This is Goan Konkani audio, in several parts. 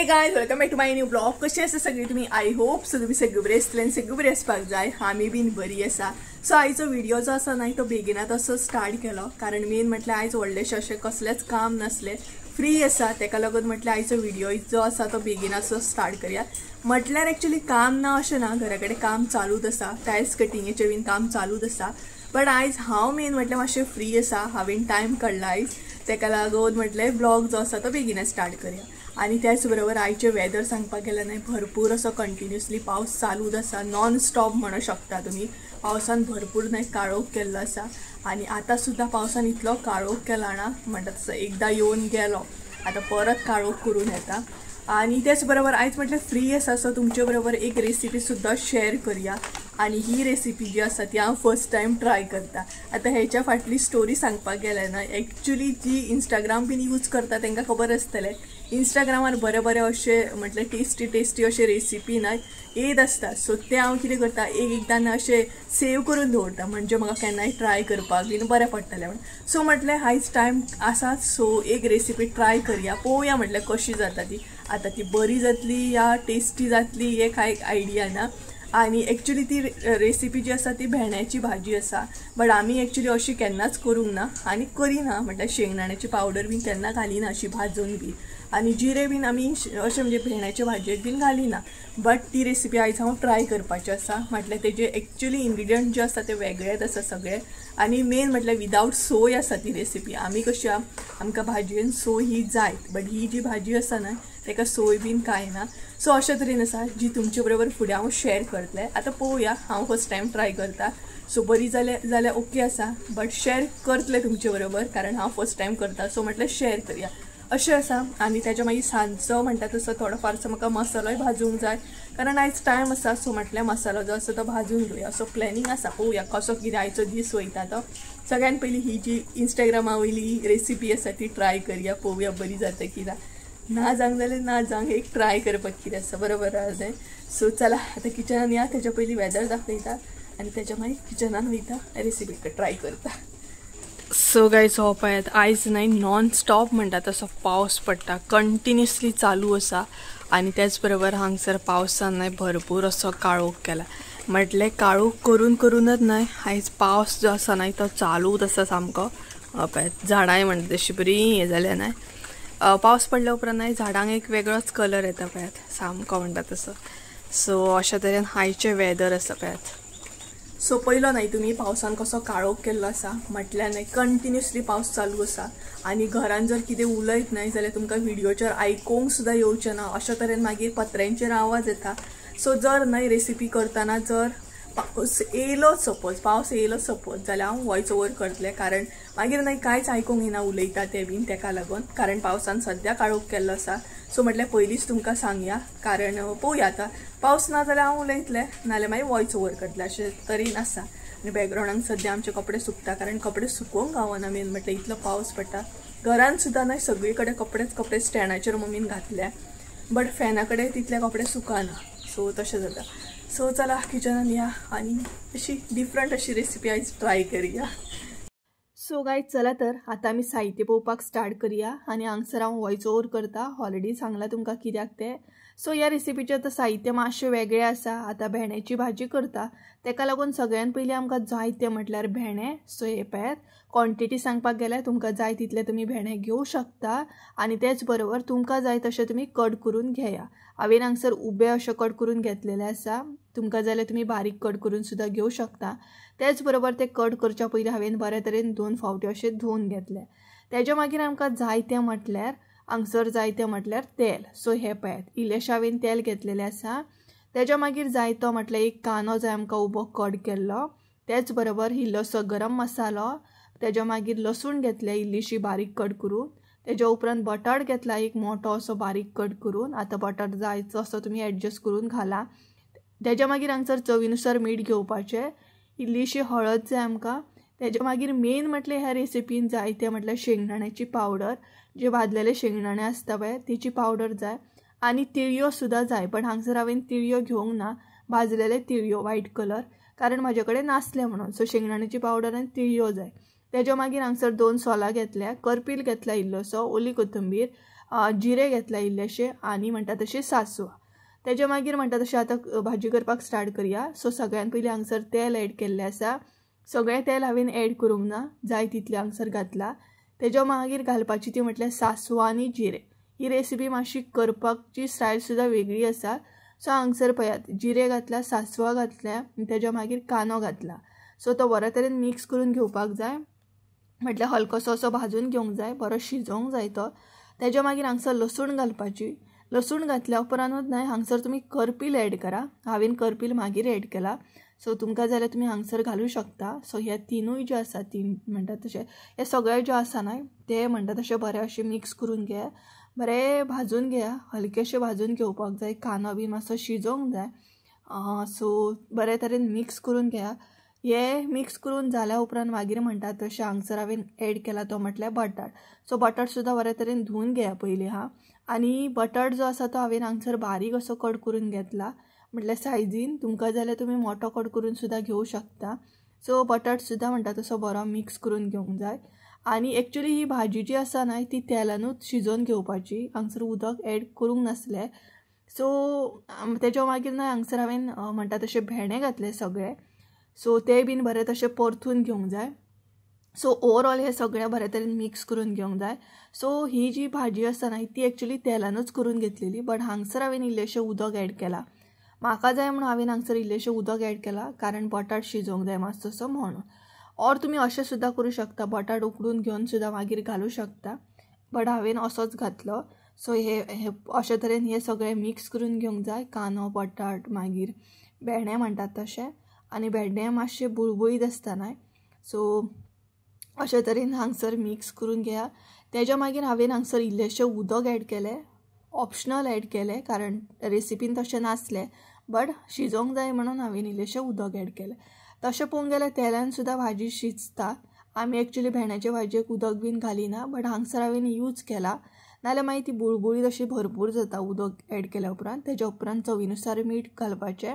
Guys, welcome back to my new blog. कशें आसा सगळी तुम्ही? I hope so तुम्ही सगळे बरे आसतले आनी सगळे बरे आसपाक जाय. आमी बीन बरी आसा. सो आयचो व्हिडिओ जो आसा न्हय तो बेगिनात असो स्टार्ट केलो, कारण मेन म्हटल्यार आयज व्हडलेशें अशें कसलेंच काम नासलें, फ्री आसा, तेका लागून म्हटल्यार आयचो व्हिडिओ जो आसा तो बेगिनाचो स्टार्ट करया. म्हटल्यार एक्चुअली काम ना अशें ना, घरा कडेन काम चालूच आसा, टायल्स कटिंगेचें बीन काम चालूच आसा, बट आयज हांव मेन म्हटल्यार मातशें फ्री आसा, हांवें टायम काडला आयज, तेका लागून म्हटलें ब्लॉग जो आसा तो बेगिना स्टार्ट करया. आनी त्याच बरोबर आयचें वेदर सांगपाक गेल्यार न्हय भरपूर असो कंटिन्युअसली पावस चालूच आसा, नॉन स्टॉप म्हणू शकता तुमी. पावसान भरपूर न्हय काळोख केल्लो आसा आनी आतां सुद्दां पावसान इतलो काळोख केला ना म्हणटा तसो एकदां येवन गेलो, आतां परत काळोख करून येता. आनी त्याच बरोबर आयज म्हटल्यार फ्री आसा, सो तुमचे बरोबर एक रेसिपी सुद्दां शेअर करया. आनी ही रेसिपी जी आसा ती हांव फर्स्ट टायम ट्राय करता. आतां हेच्या फाटली स्टोरी सांगपाक गेल्यार न्हय एक्चुली जी इंस्टाग्राम बीन यूज करता तांकां खबर आसतलें, इंस्टाग्रामार बरे बरे अशे म्हटल्यार टेस्टी टेस्टी अशे रेसिपी न्हय येत आसता. सो ते हांव कितें करता, एक एकदां न्हय अशें सेव करून दवरता, म्हणजे म्हाका केन्नाय ट्राय करपाक बीन बरें पडटलें म्हणून. सो म्हटलें आयज टायम आसा, सो एक रेसिपी ट्राय करया, पळोवया म्हटल्यार कशी जाता ती. आतां ती बरी जातली या टेस्टी जातली हे कांय आयडिया ना. आनी एक्चुली ती रेसिपी जी आसा ती भेंड्याची भाजी आसा, बट आमी एक्चुली अशी केन्नाच करूंक ना आनी करिना, म्हटल्यार शेंगदाण्याची पावडर बीन केन्ना घालिना अशी भाजून बी, आनी जिरे बीन आमी अशें म्हणजे भेंड्याचे भाजयेक बीन घालिना. बट ती रेसिपी आयज हांव ट्राय करपाची आसा. म्हटल्यार तेजे एक्चुली इन्ग्रिडियंट जे आसा ते वेगळेच आसा सगळे, आनी मेन म्हटल्यार विदावट सोय आसा ती रेसिपी. आमी कशी आमकां भाजयेन सोय ही जाय, बट he जी भाजी आसा न्हय ताका सोय बीन कांय ना. सो अशे तरेन आसा जी तुमचे बरोबर फुडें हांव शेअर करतलें. आतां पळोवया, हांव फर्स्ट टायम ट्राय करता, सो बरी जाल्यार जाल्यार ओके आसा, बट शेअर करतलें तुमचे बरोबर कारण हांव फर्स्ट टायम करता, सो म्हटल्यार शेअर करया अशें आसा. आनी ताच्या मागीर सांजचो म्हणटा तसो थोडो फारसो म्हाका मसालोय भाजूंक जाय, कारण आयज टायम आसा, सो म्हटल्यार मसालो जो आसा तो भाजून घेवया असो प्लॅनिंग आसा. पळोवया कसो कितें आयचो दीस वयता तो. सगळ्यान पयलीं ही जी इंस्टाग्रामा वयली रेसिपी आसा ती ट्राय करया, पळोवया बरी जाता की ना. ना जावंक जाल्यार ना जावंक, एक ट्राय करपाक कितें आसा, बरोबर आसा. सो चला आतां किचनान या, तेच्या पयलीं वेदर दाखयता आनी तेच्या मागीर किचनान वयता, रेसिपी ट्राय करता. सो गायज, हो पळयात आयज न्हय नॉन स्टॉप म्हणटा तसो पावस पडटा, कंटिन्युअसली चालू आसा. आनी त्याच बरोबर हांगसर पावसान न्हय भरपूर असो काळोख केला. म्हटलें काळोख करून करूनच न्हय आयज पावस जो आसा न्हय तो चालूच आसा सामको. पळयात झाडांय म्हणटा तशी बरी हें जाल्या न्हय, पावस पडल्या उपरांत न्हय झाडांक एक वेगळोच कलर येता पळयात सामको म्हणटा तसो. सो अशा तरेन आयचें वेदर आसा पळयात. सो पयलो न्हय तुमी पावसान कसो काळोख केल्लो आसा, म्हटल्यार न्हय कंटिन्युअसली पावस चालू आसा. आनी घरान जर कितें उलयत न्हय जाल्यार तुमकां व्हिडियोचेर आयकूंक सुद्दां येवचें ना, अशा तरेन मागीर पत्र्यांचेर आवाज येता. सो जर न्हय रेसिपी करतना जर पावस येयलो, सपोज पावस येयलो सपोज, जाल्यार हांव वॉयस ओवर करतलें, कारण मागीर न्हय कांयच आयकूंक येना उलयता तें बीन, तेका लागून, कारण पावसान सद्या काळोख केल्लो आसा. सो म्हटल्यार पयलींच तुमकां सांगया, कारण पळोवया आतां पावस ना जाल्यार हांव उलयतलें, नाल्यार मागीर वॉयस ओवर करतलें अशें तरेन आसा. आनी बॅकग्रावंडान सद्या आमचे कपडे सुकता, कारण कपडे सुकोवंक गावना मेन म्हटल्यार इतलो पावस पडटा. घरान सुद्दां न्हय सगळे कडेन कपडेच कपडे स्टँडाचेर मम्मीन घातल्या, बट फॅना कडेन तितले कपडे सुकना, सो तशें जाता. सो चला किचनान या आनी अशी डिफरंट अशी रेसिपी आयज ट्राय करया. सो गायज चला तर आतां आमी साहित्य पळोवपाक स्टार्ट करया. आनी हांगसर हांव वॉयस ओवर करता, ऑलरेडी सांगलां तुमकां कित्याक तें. सो ह्या रेसिपीचें आतां साहित्य मातशें वेगळें आसा. आतां भेंड्याची भाजी करता, तेका लागून सगळ्यान पयलीं आमकां जाय तें म्हटल्यार भेंडे. सो हे पळयात क्वॉन्टिटी सांगपाक गेल्यार तुमकां जाय तितले तुमी भेंडे घेवं शकता, आनी तेच बरोबर तुमकां जाय तशें तुमी कट करून घेया. हांवें हांगसर उबे अशें कट करून घेतलेलें आसा, तुमकां जाल्यार तुमी बारीक कट करून सुद्दां घेवं शकता. तेच बरोबर ते कट करच्या पयलीं हांवें बरे तरेन 2 फावटी अशें धुवन घेतलें. तेज्या मागीर आमकां जाय तें म्हटल्यार हांगसर जाय तें म्हटल्यार तेल. सो हें पळयात इल्लेशें हांवें तेल घेतलेलें आसा. तेज्या मागीर जाय तो म्हटल्यार एक कांदो जाय आमकां उबो कट केल्लो, तेच बरोबर इल्लोसो गरम मसालो, तेज्या मागीर लसूण घेतलें इल्लीशी बारीक कट करून, तेज्या उपरांत बटाट घेतला एक मोठो असो बारीक कट करून. आतां बटाट जायचो असो तुमी एडजस्ट करून घाला. तेज्या मागीर हांगसर चवीनुसार मीठ घेवपाचें, इल्लीशी हळद जाय आमकां. तेज्या मागीर मेन म्हटल्यार ह्या रेसिपीन जाय तें म्हटल्यार शेंगदाण्याची पावडर, जे भाजलेले शेंगदाणे आसता पळय तेची पावडर जाय, आनी तिळयो सुद्दां जाय. पण हांगसर हांवें तिळयो घेवंक ना, भाजलेले तिळयो व्हायट कलर, कारण म्हाजे कडेन नासलें म्हणून. सो शेंगदाण्याची पावडर आनी तिळयो जाय. तेज्या मागीर हांगसर 2 सोलां घेतल्या, करपील घेतला इल्लोसो, ओली कोथंबीर, जिरे घेतला इल्लेशे आनी म्हणटा तशें सासवां. तेज्या मागीर म्हणटा तशें आतां भाजी करपाक स्टार्ट करया. सो सगळ्यान पयलीं हांगसर तेल एड केल्लें आसा. सगळें तेल हांवें एड करूंक ना, जाय तितलें हांगसर घातलां. तेज्या मागीर घालपाची ती म्हटल्यार सासवां आनी जिरे. ही रेसिपी मातशी करपाची स्टायल सुद्दां वेगळी आसा. सो हांगसर पळयात जिरे घातला, सासवां घातल्या, तेज्या मागीर कांदो घातला. सो तो बरे तरेन मिक्स करून घेवपाक जाय, म्हटल्यार हलकोसो असो भाजून घेवंक जाय, बरो शिजोवंक जाय तो. तेज्या मागीर हांगसर लसूण घालपाची. लसूण घातल्या उपरांतूच न्हय हांगसर तुमी करपील एड करा. हांवें करपील मागीर एड केला. सो तुमकां जाल्यार तुमी हांगसर घालूं शकता. सो हे तिनूय जे आसा, तीन म्हणटा तशें हे सगळे जे आसा न्हय ते म्हणटा तशें बरें अशें मिक्स करून घेया, बरें भाजून घेया, हलकेशें भाजून घेवपाक जाय. कांदो बी मातसो शिजोवंक जाय. सो बरे तरेन मिक्स करून घेया. हे मिक्स करून जाल्या उपरांत मागीर म्हणटा तशें हांगसर हांवें एड केला तो म्हटल्यार बटाट. सो बटाट सुद्दां बरे तरेन धुवन घेया पयलीं हा. आनी बटाट जो आसा तो हांवें हांगसर बारीक असो कट करून घेतला, म्हटल्यार सायजीन. तुमकां जाल्यार तुमी मोटो कट करून सुद्दां घेवं शकता. सो बटाट सुद्दां म्हणटा तसो बरो मिक्स करून घेवंक जाय. आनी एक्चुली ही भाजी जी आसा न्हय ती तेलानूच शिजोवन घेवपाची, हांगसर उदक एड करूंक नासलें. सो तेज्या मागीर न्हय हांगसर हांवें म्हणटा तशें भेंडे घातले सगळे. सो ते बीन बरें तशें परतून घेवंक जाय. सो ओवरऑल हे सगळें बरे तरेन मिक्स करून घेवंक जाय. सो ही जी भाजी आसा न्हय ती एक्चुली तेलानूच करून घेतलेली, बट हांगसर हांवें इल्लेशें उदक एड केलां. म्हाका जाय म्हणून हांवें हांगसर इल्लेशें उदक एड केलां, कारण बटाट शिजोवंक जाय मातसो म्हणून. ऑर तुमी अशें सुद्दां करूं शकता, बटाट उकडून घेवन सुद्दां मागीर घालूं शकता, बट हांवें असोच घातलो. सो हे अशे तरेन हे सगळें मिक्स करून घेवंक जाय, कांदो, बटाट, मागीर भेंडे म्हणटात तशें. आनी भेंडे मातशे बुळबुळीत आसता न्हय, सो अशे तरेन हांगसर मिक्स करून घेया. तेज्या मागीर हांवें हांगसर इल्लेशें उदक एड केलें, ऑप्शनल एड केलें कारण रेसिपीन तशें नासलें, बट शिजोवंक जाय म्हणून हांवें इल्लेशें उदक एड केलें. तशें पळोवंक गेल्यार तेलान सुद्दां भाजी शिजता. आमी एक्चुली भेंड्याचे भाजयेक उदक बीन घालिना, बट हांगसर हांवें यूज केला, नाल्यार मागीर ती बुळबुळीत अशी भरपूर जाता उदक एड केल्या उपरांत. तेज्या उपरांत चवीनुसार मीठ घालपाचें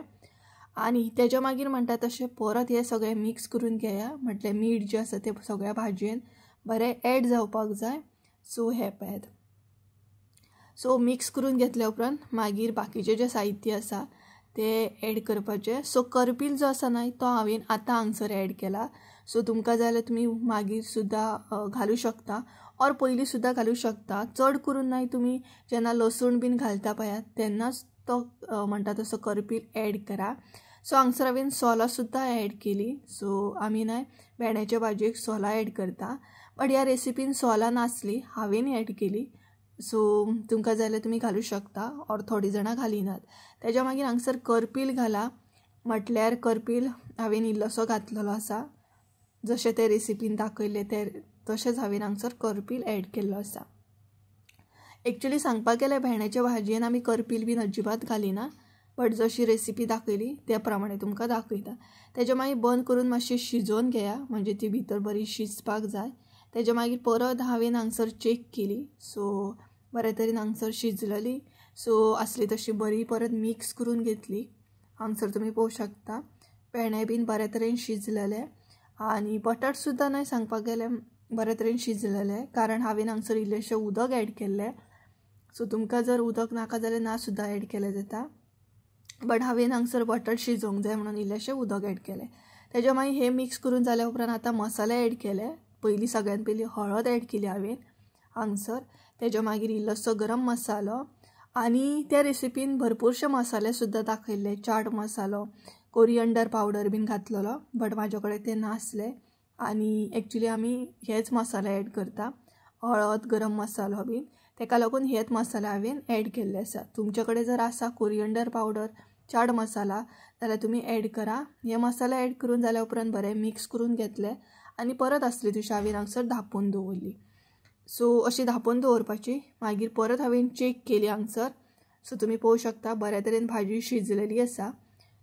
आनी तेज्या मागीर म्हणटा तशें परत हें सगळें मिक्स करून घेया, म्हटल्यार मीठ जें आसा तें सगळ्या भाजयेन बरें एड जावपाक जाय. सो हें पळयात. सो मिक्स करून घेतल्या उपरांत मागीर बाकीचें जें साहित्य आसा ते एड करपाचें. सो करपील जो आसा न्हय तो हांवें आतां हांगसर एड केला. सो तुमकां जाल्यार तुमी मागीर सुद्दां घालूं शकता ऑर पयलीं सुद्दां घालूं शकता. चड करून न्हय तुमी जेन्ना लसूण बीन घालता पळयात तेन्नाच तो म्हणटा तसो करपील एड करा. सो हांगसर हांवें सोलां सुद्दां एड केली. सो आमी न्हय भेंड्याच्या भाजयेक सोलां एड करता, बट ह्या रेसिपीन सोलां नासली, हांवें एड केली. सो तुमकां जाल्यार तुमी घालूं शकता ऑर थोडीं जाणां घालिनात. तेज्या मागीर हांगसर करपील घाला, म्हटल्यार करपील हांवें इल्लोसो घातलेलो आसा, जशें ते रेसिपीन दाखयल्लें ते तशेंच हांवें हांगसर करपील एड केल्लो आसा. एक्चुली सांगपाक गेल्यार भेंड्याच्या भाजयेन आमी करपील बीन अजिबात घालिना, बट जशी रेसिपी दाखयली त्या प्रमाणे तुमकां दाखयता. तेज्या मागीर बंद करून मातशी शिजोवन घेया, म्हणजे ती भितर बरी शिजपाक जाय. तेज्या मागीर परत हांवें हांगसर चॅक केली. सो बरे तरेन हांगसर शिजलेली. सो आसली तशी बरी परत मिक्स करून घेतली. हांगसर तुमी पळोवंक शकता भेंडे बीन बरे तरेन शिजलेले आनी बटाट सुद्दां न्हय सांगपाक गेल्यार बरे तरेन शिजलेले, कारण हांवें हांगसर इल्लेशें उदक एड केल्लें. सो तुमकां जर उदक नाका जाल्यार ना सुद्दां एड केलें जाता, बट हांवें हांगसर बटाट शिजोवंक जाय म्हणून इल्लेशें उदक एड केलें. तेज्या मागीर हे मिक्स करून जाल्या उपरांत आतां मसाले एड केले. पयलीं सगळ्यान पयलीं हळद एड केली हांवें हांगसर, तेज्या मागीर इल्लोसो गरम मसालो. आनी त्या रेसिपीन भरपूरशे मसाले सुद्दां दाखयल्ले, चाट मसालो, कोरियंडर पावडर बीन घातलेलो, बट म्हाजे कडेन ते नासले. आनी एक्चुली आमी हेच मसाले एड करता, हळद, गरम मसालो बीन, तेका लागून हेच मसाले हांवें एड केल्ले आसा. तुमचे कडेन जर आसा कोरियंडर पावडर, चाट मसाला जाल्यार तुमी एड करा. हे मसाला एड करून जाल्या उपरांत बरें मिक्स करून घेतले आनी परत आसली तशी हांवें हांगसर धांपून दवरली. सो अशी धांपून दवरपाची. मागीर परत हांवें चॅक केली हांगसर. सो तुमी पळोवंक शकता बऱ्या तरेन भाजी शिजलेली आसा.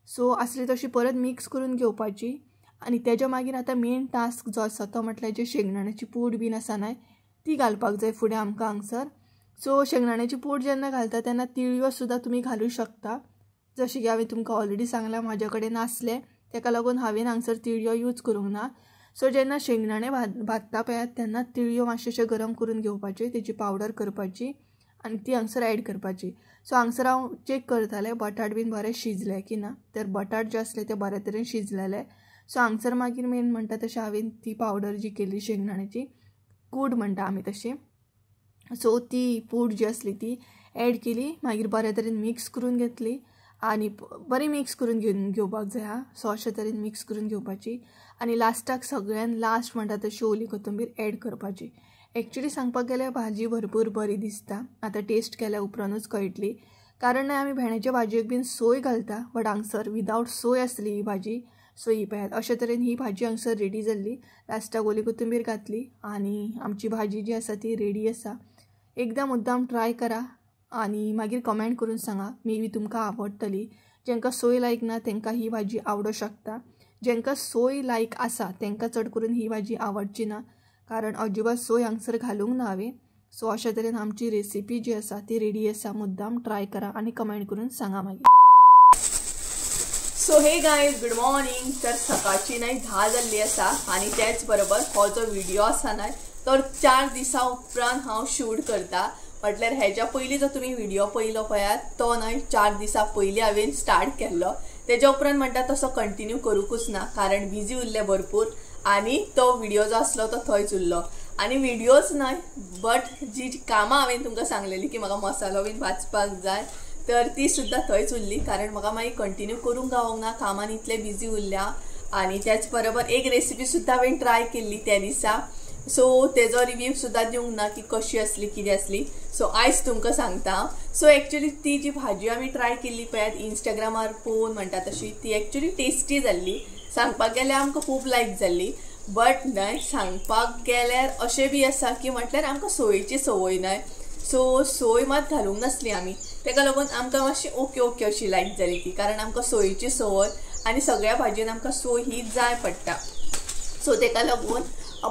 सो आसली तशी परत मिक्स करून घेवपाची. आनी तेज्या मागीर आतां मेन टास्क जो आसा तो म्हटल्यार जे शेंगदाण्याची पूड बीन आसा न्हय ती घालपाक जाय फुडें आमकां हांगसर. सो शेंगदाण्याची पूड जेन्ना घालता तेन्ना तिळयो सुद्दां तुमी घालूं शकता, जशें की हांवें तुमकां ऑलरेडी सांगलां म्हाजे कडेन नासलें तेका लागून हांवें हांगसर तिळयो यूज करूंक ना. सो जेन्ना शेंगदाणे भाजता पळयात तेन्ना तिळयो मातशें गरम करून घेवपाच्यो, तेजी पावडर करपाची आनी ती हांगसर एड करपाची. सो हांगसर हांव चॅक करतालें बटाट बीन बरें शिजले की ना, तर बटाट जे आसले ते बरे तरेन शिजलेले. सो हांगसर मागीर मेन म्हणटा तशें हांवें ती पावडर जी केल्ली शेंगदाण्याची कूड म्हणटा आमी तशी, सो ती पूड जी आसली ती एड केली. मागीर बरे तरेन मिक्स करून घेतली आनी बरी मिक्स करून घेवपाक जाय हा. सो अशे तरेन मिक्स करून घेवपाची आनी लास्टाक सगळ्यान लास्ट म्हणटा तशी ओली कोथंबीर एड करपाची. एक्चुली सांगपाक गेल्यार भाजी भरपूर बरी दिसता, आतां टेस्ट केल्या उपरांतूच कळटली, कारण आमी भेंड्याच्या भाजयेक बीन सोय घालता, बट हांगसर विदावट सोय आसली ही भाजी. सो ही पळयात अशे तरेन ही भाजी हांगसर रेडी जाल्ली. लास्टाक ओली कोथंबीर घातली आनी आमची भाजी जी आसा ती रेडी आसा. एकदां मुद्दाम ट्राय करा आनी मागीर कमेंट करून सांगा, मे बी तुमकां आवडटली. जांकां सोय लायक ना तांकां ही भाजी आवडूंक शकता, जांकां सोय लायक आसा तांकां चड करून ही भाजी आवडची ना, कारण अजिबात सोय हांगसर घालूंक ना हांवें. सो अशे तरेन आमची रेसिपी जी आसा ती रेडी आसा. मुद्दाम ट्राय करा आनी कमेंट करून सांगा मागीर. So hey guys, good morning. तर सकाळची न्हय 10 जाल्ली आसा आनी त्याच बरोबर हो जो व्हिडिओ आसा न्हय तो 4 दिसां उपरांत हांव शूट करता. म्हटल्यार हेज्या पयलीं जो तुमी व्हिडिओ पयलो पळयात तो न्हय 4 दिसां पयलीं हांवें स्टार्ट केल्लो. तेज्या उपरांत म्हणटा तसो कंटिन्यू करूंकूच ना, कारण बिजी उरलें भरपूर आनी तो व्हिडिओ जो आसलो तो थंयच उरलो. आनी व्हिडियोच न्हय बट जी कामां हांवें तुमकां सांगलेली की म्हाका मसालो बीन भाजपाक जाय, तर ती सुद्दां थंयच उरली, कारण म्हाका मागीर कंटिन्यू करूंक गावोंक ना, कामान इतलें बिजी उरल्या. आनी त्याच बरोबर एक रेसिपी सुद्दां हांवें ट्राय केल्ली त्या दिसा, सो तेजो रिव्यू सुद्दां दिवंक ना की कशी आसली कितें आसली. सो आयज तुमकां सांगता. सो एक्चुली ती जी भाजी आमी ट्राय केल्ली पळयात इंस्टाग्रामार पळोवन म्हणटा तशी, ती एक्चुली टेस्टी जाल्ली. सांगपाक गेल्यार आमकां खूब लायक जाल्ली, बट न्हय सांगपाक गेल्यार अशें बी आसा की म्हटल्यार आमकां सोयेची संवय न्हय, सो सोय मात घालूंक नासली आमी, तेका लागून आमकां मातशी ओके ओके अशी लायक जाली ती, कारण आमकां सोयेची संवय आनी सगळ्या भाजयेन आमकां सोय ही जाय पडटा. सो तेका लागून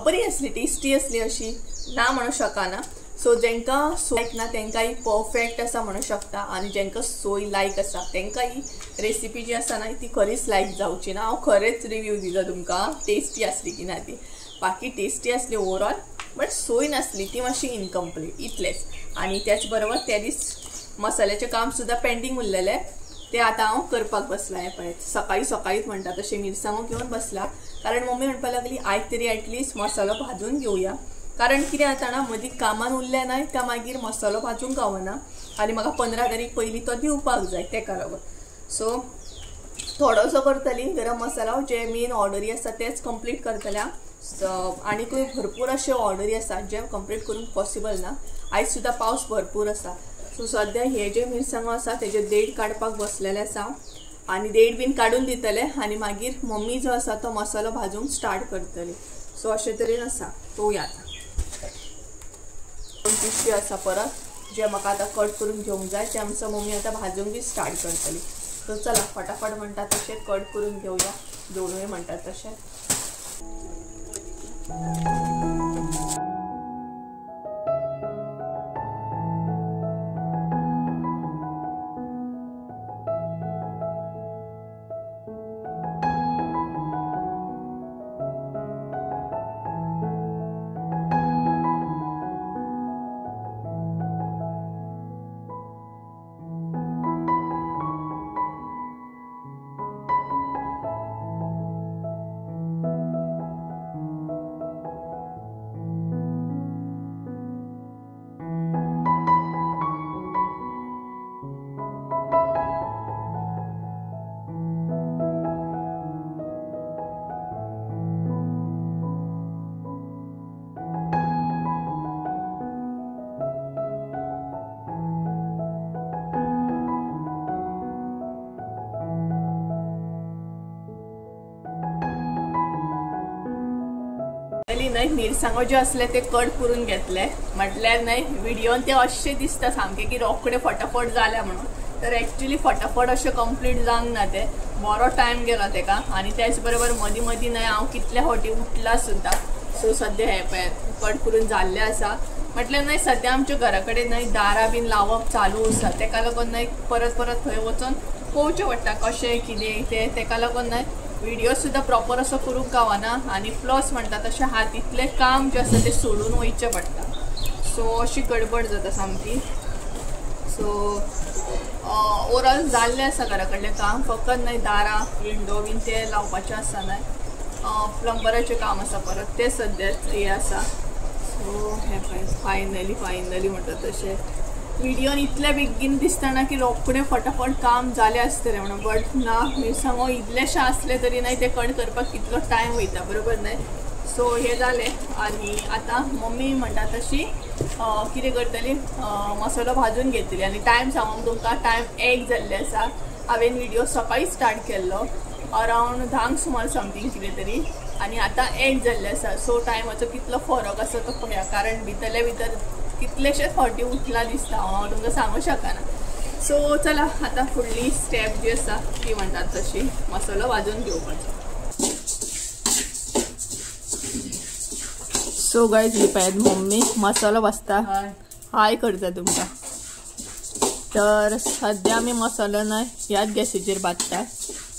बरी आसली, टेस्टी आसली, अशी ना म्हणूं शकना. सो जांकां सोय लायक ना तांकां ही परफेक्ट आसा म्हणूं शकता, आनी जांकां सोय लायक आसा तांकां ही रेसिपी जी आसा ना ती खरीच लायक जावची ना. हांव खरेंच रिव्यू दिता तुमकां टेस्टी आसली की ना ती. बाकी टेस्टी आसली ओवरऑल, बट सोय नासली ती मातशी इनकम्प्लीट, इतलेंच. आनी त्याच बरोबर त्या दीस मसाल्याचें काम सुद्दां पेंडींग उरलेलें, ते आतां हांव करपाक बसलां. हें पळय सकाळीं सकाळींच म्हणटा तशें मिरसांगो घेवन बसलां, कारण मम्मी म्हणपाक लागली आयज तरी एटलिस्ट मसालो भाजून घेवया, कारण कितें जाता ना मदीं कामान उरलें ना काय मागीर मसालो भाजूंक गावना आनी म्हाका 15 तारीख पयलीं तो दिवपाक जाय, तेका लागून. सो थोडोसो करतली गरम मसालो, जे मेन ऑर्डरी आसा तेच कंप्लीट करतले. आनीकूय भरपूर अशे ऑर्डरी आसा जे कंप्लीट करूंक पॉसिबल ना. आयज सुद्दां पावस भरपूर आसा. सो सद्या हे जे मिरसांगो आसा तेजे देड काडपाक बसलेले आसा आनी देड बीन काडून दितले आनी मागीर मम्मी जो आसा तो मसालो भाजूंक स्टार्ट करतली. सो अशे तरेन आसा. पळोवया आतां 2 पिशवी आसा परत जे म्हाका आतां कट करून घेवंक जाय, ते आमचो मम्मी आतां भाजूंक बी स्टार्ट करतली. सो चला फटाफट म्हणटा तशें कट करून घेवया, दोनूय म्हणटा तशें. न्हय मिरसांगो जे आसले ते कट करून घेतले, म्हटल्यार न्हय व्हिडियोन ते अशें दिसता सामकें की रोखडे फटाफट जाल्या म्हणून, तर एक्चुली फटाफट अशें कंप्लीट जावंक ना, ते बरो टायम गेलो तेका. आनी त्याच बरोबर मदीं मदीं न्हय हांव कितल्या फावटी उठला सुद्दां. सो सद्या हें पळयात कट करून जाल्लें आसा. म्हटल्यार न्हय सद्या आमच्या घरा कडेन न्हय दारां बीन लावप चालू आसा, तेका लागून न्हय परत परत थंय वचून पळोवचें पडटा कशें कितें तें, तेका लागून न्हय व्हिडिओ सुद्दां प्रॉपर असो करूंक गावना. आनी प्लस म्हणटा तशें हातींतलें काम जें आसा तें सोडून वयचें पडटा. सो अशी गडबड जाता सामकी. सो ओवरऑल जाल्लें आसा घरा कडलें काम, फकत न्हय दारां विंडो बीन ते लावपाचें आसा न्हय, प्लंबराचें काम आसा परत तें सद्याच हें आसा. सो हें पळय फायनली फायनली म्हणटा तशें व्हिडियोन इतले बेगीन दिसतना की रोखडें फटाफट काम जालें आसतलें म्हणून, बट ना मिरसांगो इतलेशें आसलें तरी न्हय तें कट करपाक कितलो टायम वयता बरोबर न्हय. सो हें जालें आनी आतां मम्मी म्हणटा तशी कितें करतली, मसालो भाजून घेतली. आनी टायम सांगूंक तुमकां टायम 1 जाल्ले आसा. हांवें व्हिडियो सकाळी स्टार्ट केल्लो अरावंड 10 सुमार समथींग कितें तरी, आनी आतां 1 जाल्ले आसा. सो टायमाचो कितलो फरक आसा तो पळया, कारण भितरले भितर कितलेशेच फावटी उठला दिसता, हांव तुमकां सांगूंक शकना. सो चला आतां फुडली स्टेप जी आसा ती म्हणटात तशी मसालो भाजून घेवपाचो. सो गायज ही पळयात मम्मी मसालो भाजता, हाय करता तुमकां. तर सद्या आमी मसालो न्हय ह्याच गॅसीचेर भाजता,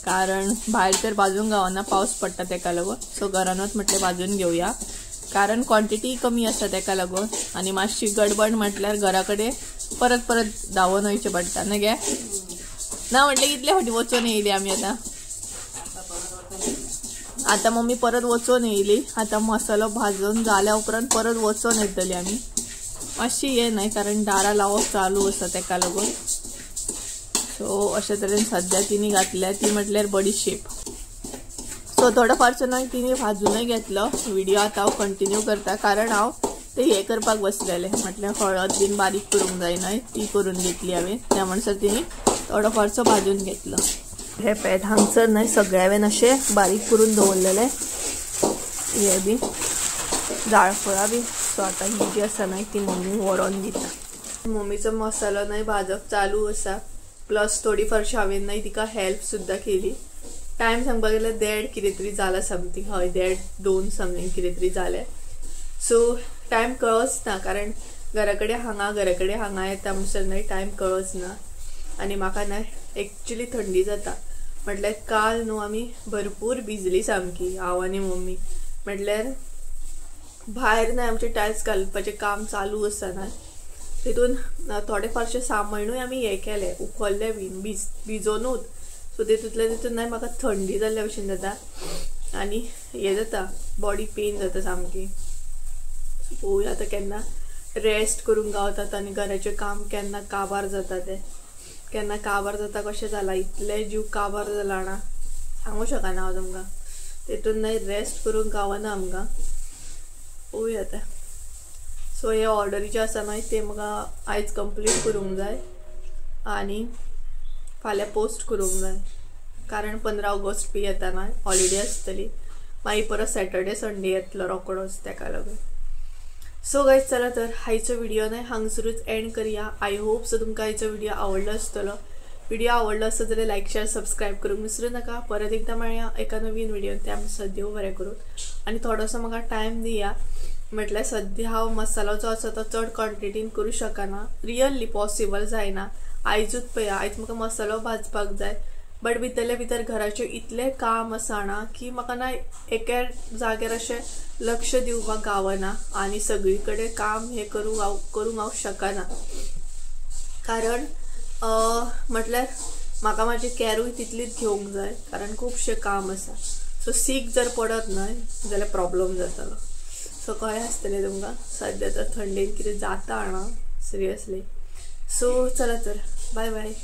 कारण भायर तर भाजूंक गावना, पावस पडटा तेका लागून. सो घरानूच म्हटलें भाजून घेवया, कारण क्वॉन्टिटी कमी आसा तेका लागून, आनी मातशी गडबड म्हटल्यार घरा कडेन परत परत धांवोन वयचें पडटा न्हय गे. ना म्हटलें कितले फावटी वचून येयली आमी, आतां आतां मम्मी परत वचून येयली. आतां मसालो भाजून जाल्या उपरांत परत वचून येतली आमी. मातशी हें न्हय कारण दारां लावप चालू आसा तेका लागून. सो अशे तरेन सद्या तिणी घातल्या ती म्हटल्यार बडीशेप. सो थोडो फारसो न्हय तिणी भाजूनय घेतलो. व्हिडिओ आतां हांव कंटिन्यू करता, कारण हांव ते हें करपाक बसलेलें, म्हटल्यार हळद बीन बारीक करूंक जाय न्हय, ती करून घेतली हांवें. त्या म्हणसर तिणी थोडो फारसो भाजून घेतलो. हे पळयात हांगसर न्हय सगळें हांवें अशें बारीक करून दवरलेलें, हे बी जाळफळां बी. सो आतां ही जी आसा न्हय ती मम्मी व्हरोन दिता. मम्मीचो मसालो न्हय भाजप चालू आसा, प्लस थोडी फारशी हांवें न्हय तिका हेल्प सुद्दां केली. टायम सांगपाक गेल्यार 1.5 कितें तरी जाला समथींग, हय 1.5 2 समथींग कितें तरी जालें. सो टायम कळच ना, कारण घरा कडेन हांगा घरा कडेन हांगा येता म्हणसर न्हय टायम कळच ना. आनी म्हाका न्हय एक्चुली थंडी जाता, म्हटल्यार काल न्हू आमी भरपूर भिजली सामकी, हांव आनी मम्मी. म्हटल्यार भायर न्हय आमचें टायल्स घालपाचें काम चालू आसा न्हय, तितून थोडे फारशें सामानूय आमी हें केलें, उखल्लें बीन भिजोनूच. सो तितूंतल्या तितून न्हय म्हाका थंडी जाल्ल्या भशेन जाता आनी हें जाता, बॉडी पेन जाता सामकी. सो पळोवया आतां केन्ना रेस्ट करूंक गावता आनी घराचें काम केन्ना काबार जाता तें, केन्ना काबार जाता कशें जालां, इतलें जीव काबार जाला ना सांगूं शकना हांव तुमकां. तितून न्हय रेस्ट करूंक गावना आमकां, पळोवया आतां. सो हे ऑर्डरी जे आसा न्हय ते म्हाका आयज कंप्लीट करूंक जाय आनी फाल्यां पोस्ट करूंक जाय, कारण 15 ऑगस्ट बी येता न्हय, हॉलिडे आसतली, मागीर परत सॅटर्डे संडे येतलो रोकडोच तेका लागून. सो गायज चला तर आयचो व्हिडिओ न्हय हांगसरूच एंड करया. I hope so तुमकां आयचो व्हिडिओ आवडलो आसतलो. व्हिडिओ आवडलो आसत जाल्यार लायक शेअर सबस्क्रायब करूंक विसरूं नाका. परत एकदां मेळया एका नवीन व्हिडियोन, त्या म्हणसर देव बरें करूं. आनी थोडोसो म्हाका टायम दिया, म्हटल्यार सद्या हांव मसालो जो आसा तो चड क्वॉन्टिटीन करूं शकना, रियली पॉसिबल जायना. आयजूच पळया आयज म्हाका मसालो भाजपाक जाय, बट भितरले भितर घराचें इतलें काम आसा ना की म्हाका ना एका जाग्यार अशें लक्ष दिवपाक गावना आनी सगळी कडेन काम हें करूंक हांव शकना, कारण म्हटल्यार म्हाका म्हाजी कॅरूय तितलीच घेवंक जाय, कारण खुबशें काम आसा. सो सीक जर पडत न्हय जाल्यार प्रॉब्लम जातलो. सो कळ्ळें आसतलें तुमकां सद्या तर थंडेन कितें जाता ना सिरियसली. सो चला तर बाय बाय.